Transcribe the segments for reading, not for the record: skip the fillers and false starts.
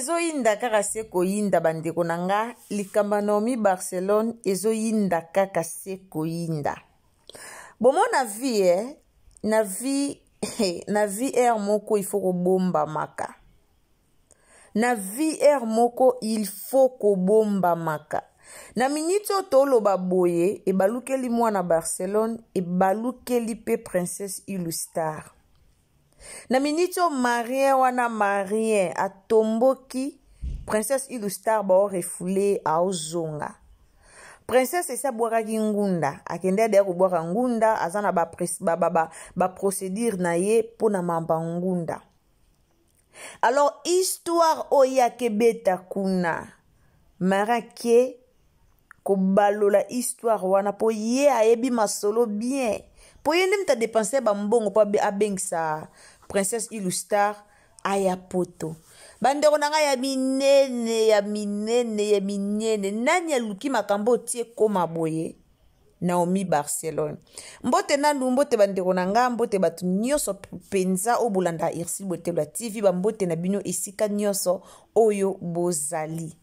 Ezoyinda kaka se koyinda bandeko na nga, likambo ya Naomi Barcelone ezoyinda kaka se koyinda. Bomona vie eh? Na vie na vie heure moko il faut kobombamaka. Na vie heure moko il faut kobombamaka. Na minute oyo toloba boye ebalukeli mwana Barcelone, ebalukeli pe Princesse Ilustar. Na minute oyo Marien wana Marien atomboki Princesse Ilustar bao refoule aozonga. Princesse esi abwakaki ngunda, akende adeya kobwaka ngunda, aza na ba, ba, ba, ba, ba procédure na ye mpo na mamba ngunda. Alors histoire oyo ye akebeta kuna Marin ke kobalola histoire wana mpo ye ayebi masolo bien mpo ye nde moto adepense bambongo mpo abengisa princesse ilustar aya poto bandeko na ngai ya minene ya minene ya minene nani aluki makambo otie ekoma boye Naomi Barcelone. Mbote nanu, mbote bandeko na nga, mbote bato nyonso mpenza oyo bolanda Ursule Botelwa TV, bambote na bino esika nyonso oyo bozali.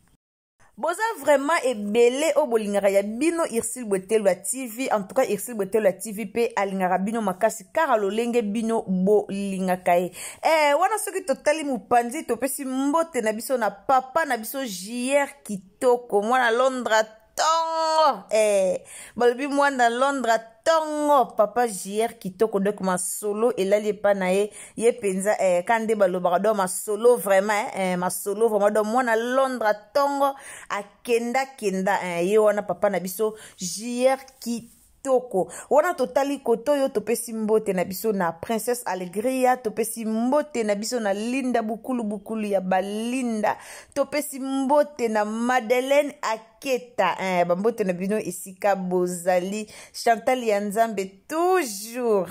Boza vraiment ebele oyo bolingaka ya bino Ursule Botelwa TV. En tout cas Ursule Botelwa TV pe alingaka bino makasi kaka lolenge bino bolingaka ye. Eh, wana soki totali mopanzi topesi mbote na biso na papa na biso JR Kitoko mwana Londres tongo eh, balobi mwana Londres tongo papa JR Kitoko donc masolo elali epa na ye ye mpenza eh, ka nde balobaka donc masolo vraiment eh, masolo vraiment donc mwana Londres tongo akenda kenda eh, ye wana papa na biso JR Kitoko kitoko wana totali kote oyo topesi mbote na biso na princesse alegria topesi mbote na biso na linda bukulu bukulu ya balinda topesi mbote na madeleine aketa eh, bambote na bino esika bozali chantal ya nzambe toujours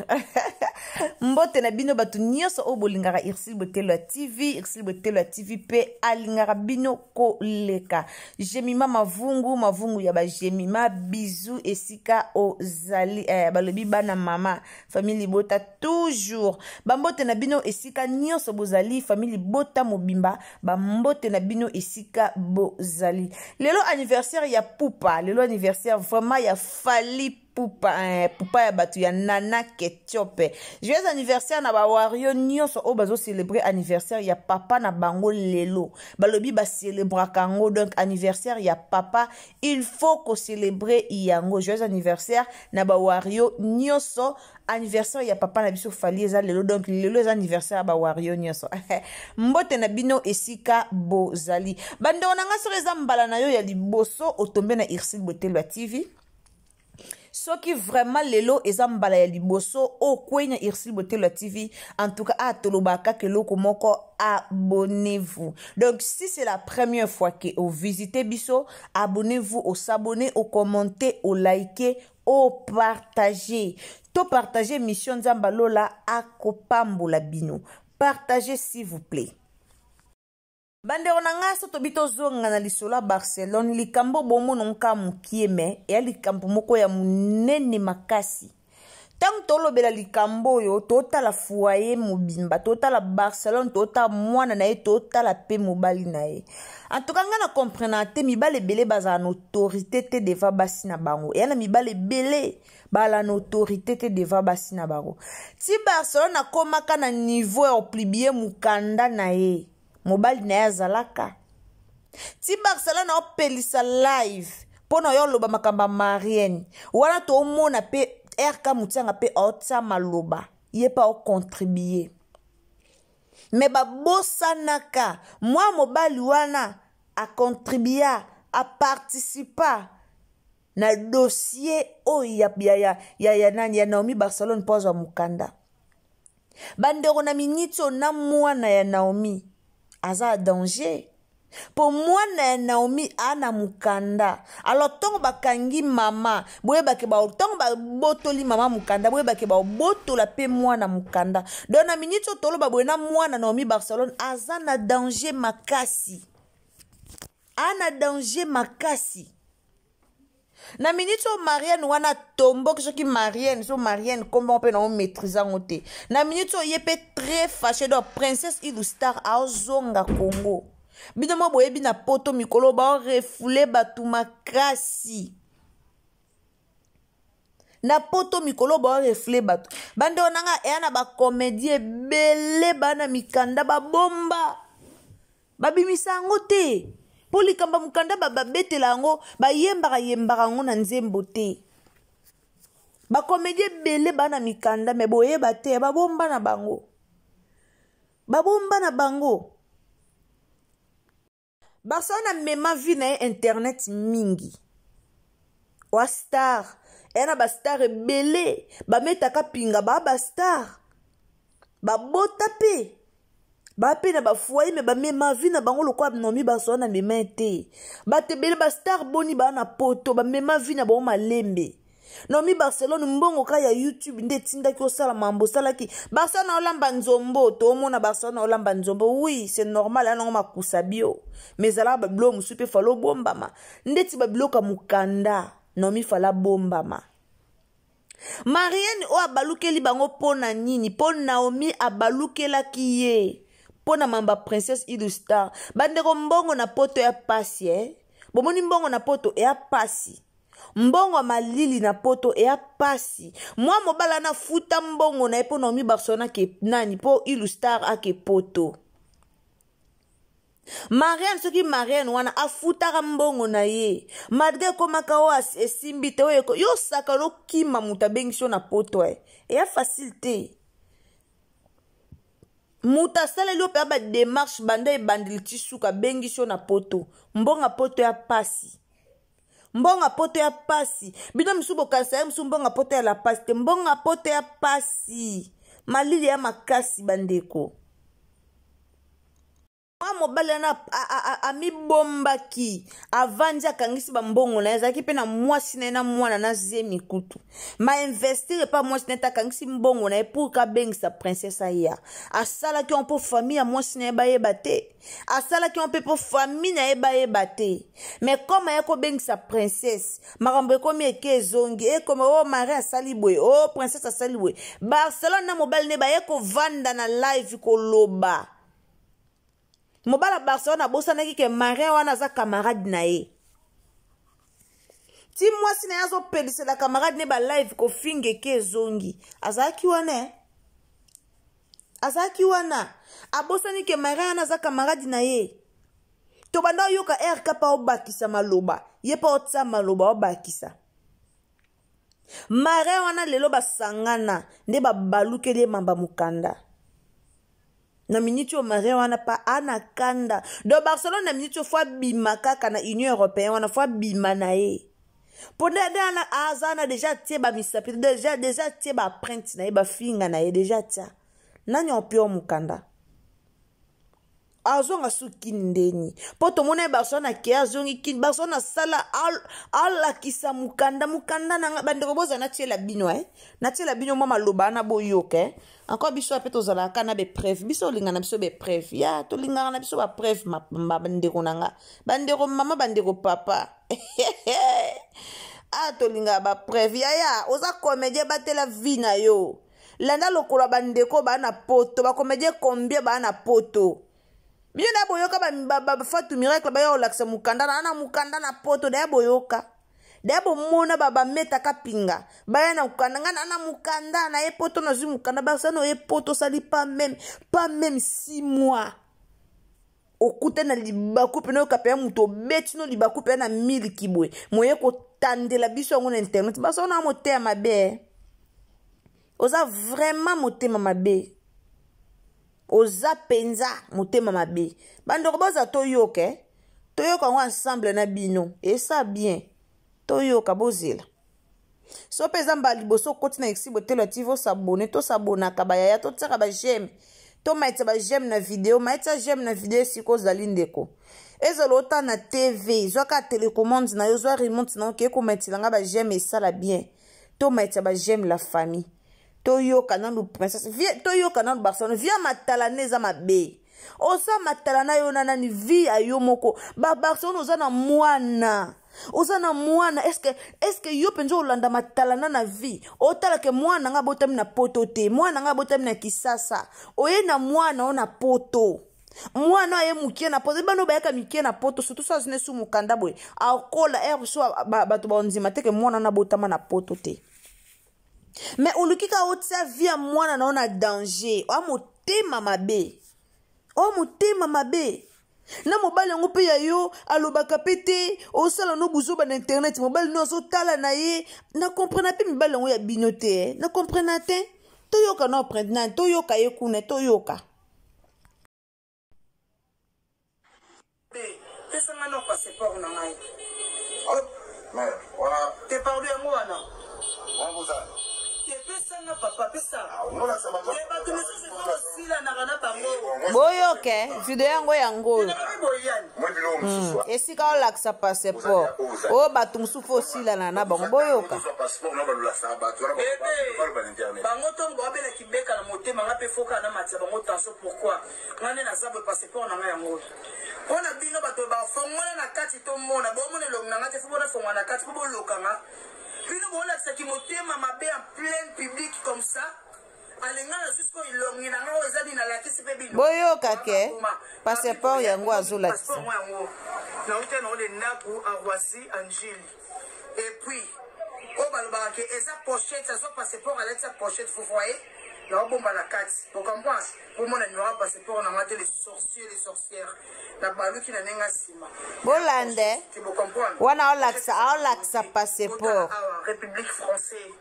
mbote na bino bato nyonso oyo bolingaka ursile botelo ya tv ursile botelo ya tv mpe alingaka bino koleka jemima mavungu mavungu ya bajemima bizu esika ozali eh, balobi bana mama famille libota toujours bambote na bino esika nyonso bozali famille libota mobimba bambote na bino esika bozali lelo anniversaire ya pupa lelo anniversaire vraiment ya fali pupa eh, pupa ya bato ya nana ketchup joyeux anniversaire na bawario nyonso oyo bazocelebre anniversaire ya papa na bango lelo balobi bacelebraka yango donc anniversaire ya papa il faut kocelebre yango joyeux anniversaire na bawario nyonso anniversaire ya papa na biso fali eza lelo donc lelo eza anniversaire ya bawario nyonso mbote na bino esika bozali bandeko na ngai soki eza mbala na yo ya liboso otombe na ursile botelo ya tv soki vraiment lelo eza mbala ya liboso okwei na ursule botelo ya tv en tout cas ah, tolobaka kaka eloko moko abonnez-vous donc si c'est la première fois ke ovisite biso abonnez-vous osabonne ocommente olike opartage to partage mission nzambe alola akopambola bino partage s'il vous plaît Bandeko na ngai, so tobi tozonga na lisolo ya Barcelone, likambo bomona nka mokie me eya likambo moko ya monene makasi. Ntango tolobela likambo oyo, totala foyer mobimba, totala Barcelone, totala mwana na ye, totala mpe mobali na ye. En tout cas, ngai na comprena te mibali ebele bazala na autorité te devant basi na bango. Eya na mibali ebele bazala na autorité te devant basi na bango. Ti Barcelone akomaka na niveau ya koplibie mokanda na ye. mobali na ye azalaka ti barcelone aopelisa live mpo na yo oloba makambo ya marienne wana toomona mpe rk motianga mpe aotia maloba ye mpe aocontribue me babosanaka mwa mobali wana acontribua aparticipa na dossier oyo ya, ya, ya, ya, ya, nani ya naomi barcelone mpo azwa mokanda bandeko na miniti oyo na mwana ya naomi aza danger mpo mwana ya naomi aa na mokanda alors ntongo bakangi mama boyebake ntongo babotoli mama mokanda boyebake babotola mpe mwana mokanda donc na miniti oyo toloba boye na mwana naomi barcelone aza na danger makasi aa na danger makasi na minute oyo mariane wana atomboki soki mariane so mariane nkombo mpe na omaîtrise yango te na minute oyo ye mpe très fâché donc princesse ilu star aozonga congo. Bino mwa boyebi na poto mikolo baorefule bato makasi. Na poto mikolo baorefule bato. Bandeko na nga eya na bakomedie ebele bana mikanda babomba. Babimisa yango te. Mpo likambo ya mokanda babetela yango, bayembaka yembaka yango na nzembo te. Bakomedie ebele bana mikanda me boyeba te, babomba na bango. Babomba na bango. Barcelone amema vie na ye internet mingi. Wa star, eya na ba star ebele, bametaka pinga ba ba star. Babota pe. Ba pe na ba foyer me bamema vie na bango lokola Naomi Barcelone amema ye te. Bato ebele ba star boni ba na poto, bamema vie na bango malembe. Naomi Barcelone mbongo ka ya YouTube nde etindaki osala mambo osalaki. Barcelone olamba nzombo, toomona Barcelone olamba nzombo. Oui, c'est normal, anango makusa bio. Mais ezalaka ba biloko mosusu pe falo bombama. Ndeti ba biloko ya mokanda, Naomi fala bombama. Marianne oyo abalukeli bango mpo na nini? Mpo Naomi abalukelaki ye mpo na mamba Princesse Ilustar. Bandeko mbongo na poto ya pasi eh? Bomoni mbongo na poto ya pasi. Mbongo ya malili na poto eya pasi. Mwa mobala na futa mbongo na ye mpo Naomi Barcelona ke nani mpo Ilustar ake poto. Marianne soki Marianne wana afutaka mbongo na ye malgré ekomaka oyo esimbi te oyo yo osaka lokima moto abengisi yo na poto e eya facile te. Moto asaleli yo mpe ba démarche banda ebandeli ti suka abengisi yo na poto. Mbongo poto ya pasi. Mbongo poto ya pasi. Bino misusu bokanisa ye mosusu mbongo poto ya la pasi te. Mbongo poto ya pasi. Malili ya makasi bandeko. Mwa mobali wana amibombaki, avandi akangisi bambongo na ye, azalaki mpe na mwasi na ye na mwana na zemi kutu. Ma investir epa mwasi na ye te, akangisi mbongo na ye pour kabengisa princesse aya. Asalaki yango mpo famille ya mwasi na ye bayeba te. Asalaki yango mpe mpo famille na ye bayeba te. Mais comme aye kobengisa princesse, makambo ekomi eke ezongi, ekomi oh Marie asali boye, oh princesse asali boye. Barcelone na mobali ne baye kovanda na live koloba. Mobali ya Barcelone abosanaki ke Marie wana aza camarade na ye. Ti mwasi na ye azopelisela camarade ne ba live kofinga eke ezongi. Azalaki wana eh? Azalaki wana. Abosani ke Marie wana aza camarade na ye. Tobanda oyoka RK pa obakisa maloba. Ye pa otsa maloba obakisa. Marie wana lelo basangana nde babalukeli ye mamba mokanda. Na minute oyo Marie wana pa ana kanda. Donc Barcelone na minute oyo fo abima kaka na Union européenne wana fo abima na ye. Po nde nde ana aza na déjà tie ba misapi déjà déjà tie ba empreinte na ye ba finga na ye déjà tia. Nani opio mokanda? Azonga su kini ndeni. Po tomona ye Barcelone ake azongi kini. Barcelone asala alakisa mokanda mokanda na nga bandeko boza na tiela bino eh. Na tiela bino mwa maloba na boyoka eh. Encore biso ape tozalaka na be preuve. Biso olingana na biso be preuve. Ya tolingana na biso ba preuve ma bandeko na nga. Bandeko mama bandeko papa. Ah tolingaka ba preuve. Yaya oza comédien batela vie na yo. Landa lokola bandeko ba na poto, ba comédien combien ba na poto. Bino na boyoka ba Fatou Miracle ba ya olakisa mukanda na na mukanda na poto da boyoka. Da bomona ba ba meta kapinga. Ba ya na mukanda nga na na mukanda na ye poto na zui mukanda ba sano ye poto sali pas même 6 mois. Okuta na libaku pena oyoka pena moto obeti no libaku pena na miliki boye. Moye kotandela biso yango na internet. Baso na motema mabe. Oza vraiment motema mabe. Oza penza motema mabe. Bandeko boza toyoka eh? Toyoka yango ensemble na bino. Esa bien. Toyoka bozela. So pe eza mbala liboso okoti na Exi Botelo ya TV osabone, tosabonaka ba yaya, totiaka ba j'aime. Tomaitisa ba j'aime na video, maitisa j'aime na video esika ozali ndeko. Ezala ota na TV, zwa ka télécommande na yo, zwa remote na yo, ke komaitila nga ba j'aime esala bien. Tomaitisa ba j'aime la famille. Toyoka nanu princesse, vie, toyoka nanu Barcelone, vie matala neza mabe. Osa matala na yo na nani vie ya yo moko. Ba Barcelone oza na mwana. Oza na mwana, est-ce que yo penza olanda matala na na vie? Otala ke mwana nga botami na poto te, mwana nga botami na Kisasa. Oye na mwana o na poto. Mwana aye mokie na poto, bana oyo bayaka mikie na poto, surtout so azwi nesu mokanda boye, akola ere so bato bandima te ke mwana wana abotama na poto te. Mais oluki kaka otia vie ya mwana na yo na danger. Oya motema mabe, oya motema mabe. Na mobali yango mpe ya yo alobaka mpe te, osala no buzoba na internet, mobali no azotala na ye. Na comprena mpe mibali yango ya bino te, na comprena te. Toyoka no nani, toyoka ye kuna, toyoka. Pesa ngai no passeport na ngai. Te, pardon, yango wana epesanga papa, pesa bato misusu ekosilanaka na bango. Boyoke video yango, yango oyo esika olakisa passeport oyo bato mosusu osilana na bango. Boyoka. Bango ntongo babelaki beka na motema nga mpe foka na matisa bango tension. Pourquoi nga nde naza boye? Passeport na ngai yango oyo mpo na bino bato bafongola na kati, tomona bomona elongi na nga te. Fo bona fongola na kati mpo bolokanga. Bino bolakisaki motema mabe en pleine public comme ça. Alinga na susu elongi na nga oyo eza nini? Nalakisi mpe bino. Boyoka ke passeport yango azolakisa. Passeport yango nauti nango de ndako a Roissy Angili. Et puis oyo balobaka ke eza pochette, azwa passeport, alatisa pochette. Vous voyez, naobomba na kati, bocomprendre, bomona numéro ya passeport na nga te. Les sorciers, les sorcières, nabaluki na ndenge ya nsima. Bolande wana aolakisa, aolakisa passeport. Awa République française,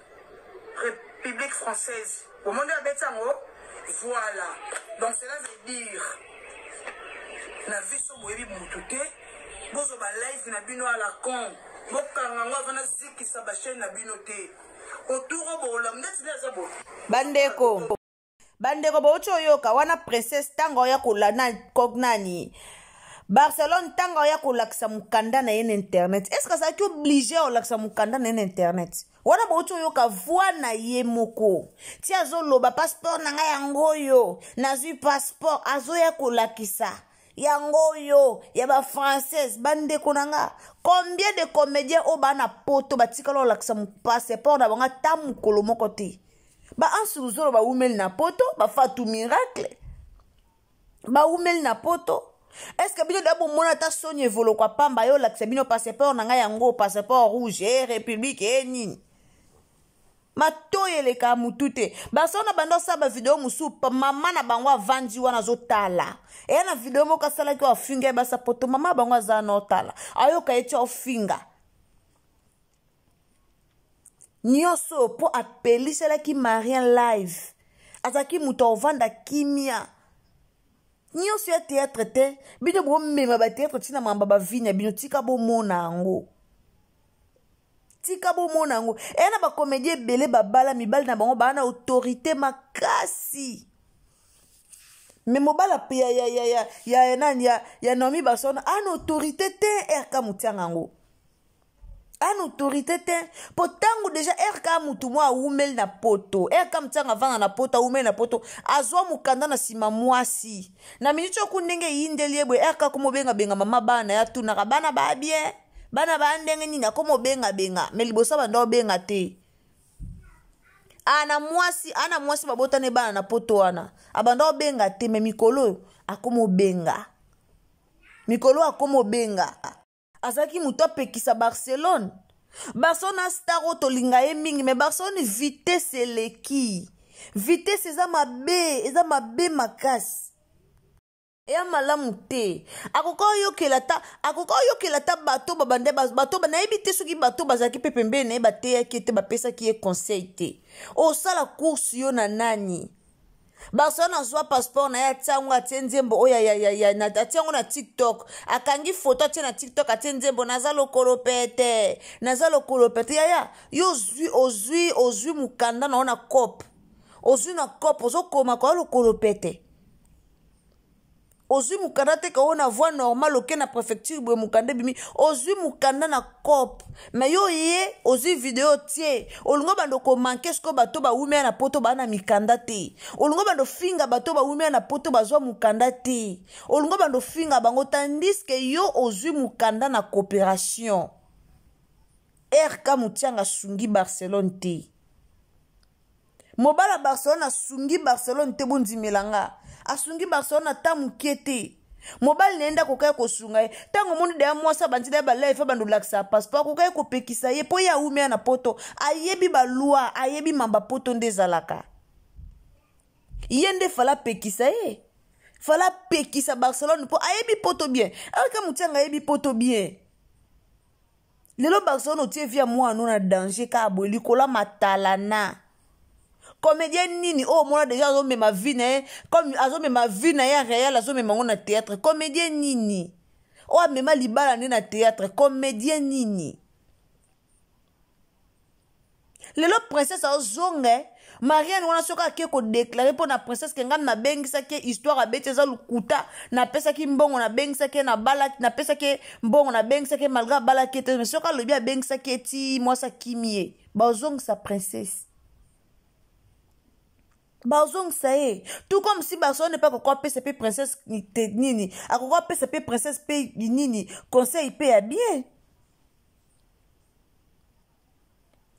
République française, omoni abeti yango. Voilà, donc cela veut dire na biso boyebi mutu te. Bozwa balive na bino à la con, bokanga yango avant nazikisa bachaîne na bino te. Autour bolam neti nde aza boye. Bandeko, bandeko, bauti oyoka wana princesse ntango oya kolanda nani, Barcelone, ntango oya kolakisa mokanda na ye na internet. Est ce que azalaki obligé olakisa mokanda na ye na internet wana? Bauti oyoka voix na ye moko ti azoloba: "Passeport na ngai yango oyo, nazwi passeport." Azoya kolakisa yango oyo ya bafrançaise. Bandeko na nga, combien de comédien oyo baa na poto batikala olakisa passeport na bango ata mokolo moko te? Baansi Luzolo bawumeli na poto, bafatu Miracle bawumeli na poto. Est-ce bino da bomona ata soni evolokwa pamba yo olakisa bino passeport na ngai yango, passeport rouge e république e nini? Matoyi eleka mutu te. Baso na bando osala bavideo mosusu, mama na bango avandi wana azotala. Eya na video moko asalaki oyo afinga ye basa poto, mama bango aza na otala, ayoka ye ti ofinga nyonso oyo mpo apeliselaki Marien live. Azalaki moto aovanda kimia nyonso ya théâtre te. Bino bomema bathéâtre ntina mamba bavini ya bino. Tika bomona yango, tika bomona yango. Eya na bacomédie ebele babala mibali na bango baa na autorité makasi. Me mobala ya, ya, ya, ya, ya, nani, ya Naomi Basona ana autorité te. Rk motianga yango ana autorité te, mpo ntango déjà rk mutu mwa awumeli na poto, rk motianga avanda na poto, awumeli na poto, azwa mokanda na nsima mwasi na miniti oku ndenge eyindeli ye boye. Rk akomobengabenga mama bana, ya tunaka bana baa bien, bana baa ndenge nini, akomobengabenga. Me liboso banda obenga te. Ana mwasi, ana mwasi, babotani bana na poto wana, abanda obenga te. Me mikolo oyo akomobenga, mikolo oyo akomobenga. Azalaki moto apekisa Barcelone. Barcelone star oyo tolinga ye mingi, me Barcelone vitesse eleki, vitesse eza mabe, eza mabe makasi, eya malamu te. Akoka oyokela ta, akoka oyokela ta bato babande bato. Nayebi te soki bato bazalaki mpe pembeni na ye bateyaki ye te, bapesaki ye conseil te. Osala course yo na nani? Barcelone azwa passeport na ye, atia yango, atie nzembo oyo, atie yango na TikTok, akangi foto, atie na TikTok, atie nzembo "Naza lokolo pete, naza lokolo pete". Yaya, yo ozwi, ozwi, ozwi mokanda na yo na cope, ozwi na cope, ozokoma koya lokolo pete. Ozwi mokanda te ka oyo na voie normale, oke na préfecture boye, mokanda ebimi, ozwi mokanda na cope. Me yo ye ozwi video tie, olingo bando komanke sikoyo bato bawumia na poto baa na mikanda te. Olingo bando finga bato bawumia na poto bazwa mokanda te, olingo bando finga bango, tandis que yo ozwi mokanda na coopération. Rk motianga asungi Barcelone te. Mobali ya Barcelone asungi Barcelone te, bondimela nga, asungi Barcelone ata moke te. Mobali na ye nde akokaki kosunga ye. Ntango omoni deya mwasi abandi deya balive, abandi olakisa passeport, akokaki kopekisa ye mpo ye awumela na poto, ayebi baloi, ayebi mamba poto nde ezalaka. Ye nde fala apekisa ye, fala apekisa Barcelone mpo ayebi poto bien. Erika Mutianga ayebi poto bien. Lelo Barcelone otie vie ya mwana na danger kaka boye likolo ya matalana. Comédien nini oyo omona deja azomema vie na ye comme azomema vie na ye ya réel, azomema yango na théâtre? Comédien nini oyo amema libala nde na théâtre? Comédien nini? Lelo princesse azonga Marianne wana, soki ake kodeklare mpo na princesse ke ngai nabengisaki ye, histoire abeti eza lokuta, napesaki mbongo, nabengisaki ye, napesaki ye mbongo, nabengisaki ye malgré abalaki ye te. Mais soki alobi abengisaki ye ti mwasi akimi ye, bazongisa princesse, bazongisa ye. Tout comme si Barcelone mpe akoki apesa mpe princesse nini, akoki apesa mpe princesse mpe nini, conseil mpe ya bien.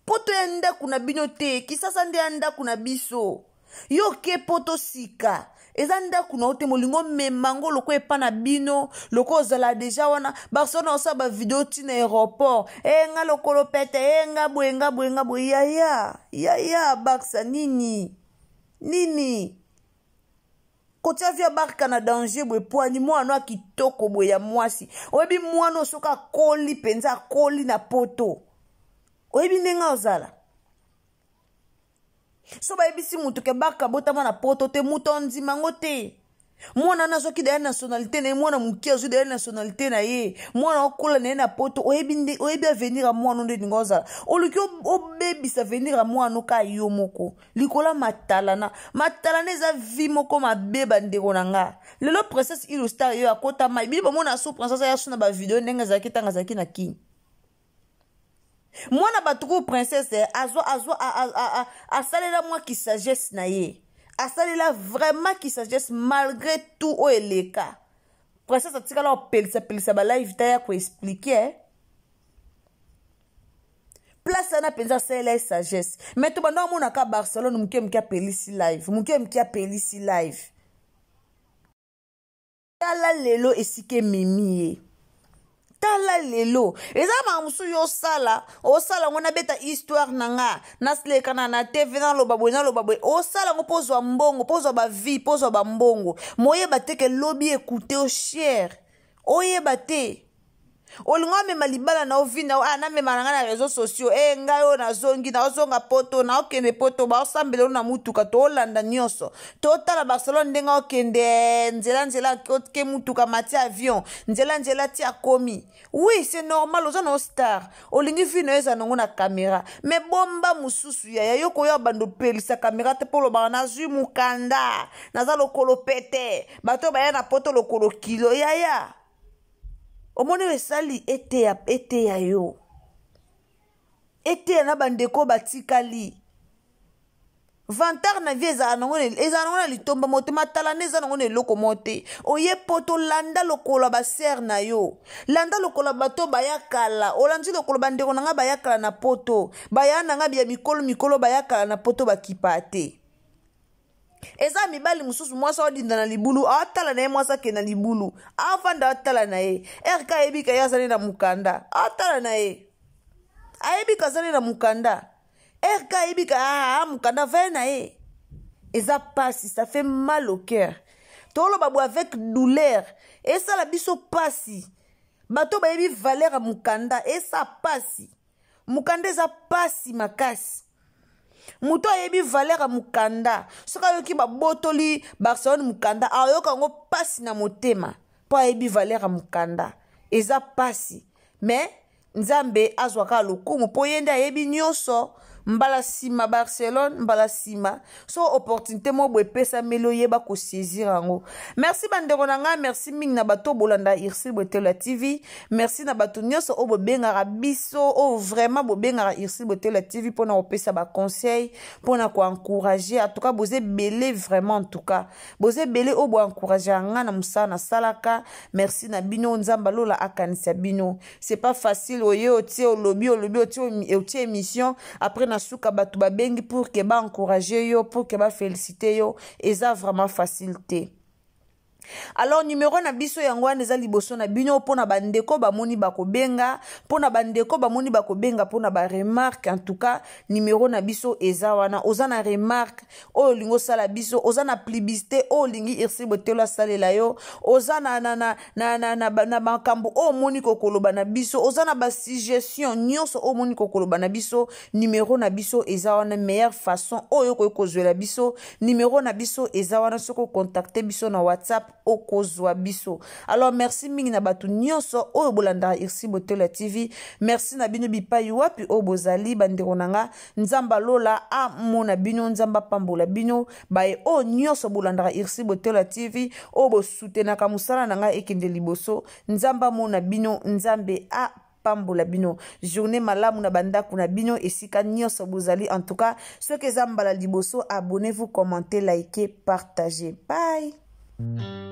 Poto ya ndako na bino te, Kisasa nde ya ndako na biso. Yo ke poto sika, eza ndako na yo te. Molingo omema ngo lokola epa na bino, lokola ozala deja wana. Barcelone osala bavideo ntina aéroport, e nga lokolo pete, e nga boye, nga boye, nga boye. Yaya, yaya, Barsa nini nini kotia via Barka na danger boye? Pwani mwana ya kitoko boye ya mwasi, oyebi mwana oyo soki akoli mpenza, akoli na poto, oyebi ndenge ozala. So bayebisi moto ke Barka botama na poto te, moto andima yango te. Mwana wana azwaki deya nationalité na ye, mwana moke azwi deya nationalité na ye, mwana okola na ye na poto. Oyebi nde, oyebi avenir ya mwana nde elinga ozala. Oluki obebisa avenir ya mwana ka yo moko likolo ya matalana. Matalana eza vie moko mabe, bandeko na nga. Lelo princesse Illustar yo akota mai, bino bomona su princesse aya su na bavideo ndenge azalaki ntango azalaki na Kini. Mwana bato ku princesse azwa azwa asalela mwa kisagesse na ye, asalela vraiment kisagesse malgré tout oyo eleka. Princesse atikala kopelisapelisa balive ta ya koexplike place wana mpenza, asalela ye sagesse. Mais tobanda omonaka Barcelone moke moke apelisi live, moke moke apelisi live. Tala lelo esika ememi ye. Tala lelo eza makambo mosusu yo osala, osala yango nabeta histoire na nga, nasilekana na TV, naloba boye, naloba boye. Osala yango mpo ozwa mbongo, mpo ozwa bavie, mpo ozwa bambongo. Moyeba te ke lobi ekute o cher, oyeba te. Olinga omema libala na ovi na ah, namema na ngai na réseau sociaux. E ngai oyo nazongi, naozonga poto, naokende poto, baosambela oyo na mutuka, toolanda nyonso, totala Barcelone ndenge okende nzela nzela, ke mutuka mati avion, nzela nzela ti akomi. Oui, c'est normal, oza na star, olingi vi na yo eza nango na caméra. Mais bomba mosusu, yaya, yo koya bando opelisa caméra te mpo olobaka nazwi mokanda, naza lokolo pete, bato baya na poto lokolo kilo. Yaya, omoni oyo esali eteya, eteya yo, eteya na bandeko batikali. Vantard na vie ezala nango, ezala nango na litomba moko te. Matalana eza nango na eloko moko te. Oye poto, landa lokola basere na yo, landa lokola bato baya kala. Olandi lokolo bandeko na ngai baya kala na poto, baya na ngai ya mikolo mikolo baya kala na poto, bakipa te. Eza mibali mosusu, mwasi aodinda na libulu, aotala na ye, mwasi akende na libulu, avanda aotala na ye. Rk ayebi ka ye azali na mokanda, aotala na ye, ayebi ka azali na mokanda. Rk ayebi ka ah, mokanda vaye na ye. Eza pasi, ça fait mal au cœur. Toloba boye avec douleur, esala biso pasi. Bato bayebi valeur ya mokanda, esa pasi. Mokanda eza pasi makasi. Moto ayebi valeur ya mokanda, soki ayoki babotoli Barcelone mokanda, ayoka yango pasi na motema, mpo ayebi valeur ya mokanda. Eza pasi, mais Nzambe azwaka lokumu mpo ye nde ayebi nyonso. Mbala nsima Barcelone, mbala nsima so opportunité moko boye epesameli, oyeba kosaisir yango. Merci bandeko na ngai, merci mingi na bato bolanda Ursule Botelo ya TV. Merci na bato nyonso oyo bobengaka biso, oyo vraiment bobengaka Ursule Botelo ya TV mpona kopesa baconseil, mpona koencourage. En tout cas boza ebele vraiment, en tout cas boza ebele oyo boencourage nga na mosala nasalaka. Merci na bino, Nzambe alola akanisa bino. C'est pas facile, oye otie, olobi, olobi, otie, otie émission après na na suka bato babengi pour ke baencourage yo, pour ke bafélicite yo, eza vraiment facile te. Alors numero na biso yango wana eza liboso na bino mpo na bandeko bamoni bakobenga, mpo na bandeko bamoni bakobenga mpo na baremarque. En tout cas, numero na biso eza wana. Oza na remarque oyo olingi osala biso, oza na publicité oyo olingi Irsi Botelo asalela yo, oza na, na, na, na, na, na, na makambo oyo omoni kokoloba na biso, oza na basuggestion nyonso oyo omoni kokoloba na biso, numero na biso eza wana. Meilleure façon oyo okoki kozwela biso, numero na biso eza wana. Soki ocontacte biso na WhatsApp, okozwa biso. Alors merci mingi na bato nyonso oyo bolandaka Irsi Botelo ya TV. Merci na bino bipai wapi oyo bozali, bandeko na nga. Nzambe alola amona bino, Nzambe apambola bino, baye oyo nyonso bolandaka Irsi Botelo ya TV, oyo bosutenaka mosala na ngai ekende liboso. Nzambe amona bino, Nzambe a pambola bino. Journée malamu na bandako na bino, esika nyonso bozali. En tout cas, soki eza mbala liboso, abonnez-vous, commentez, likez, partagez. Bye.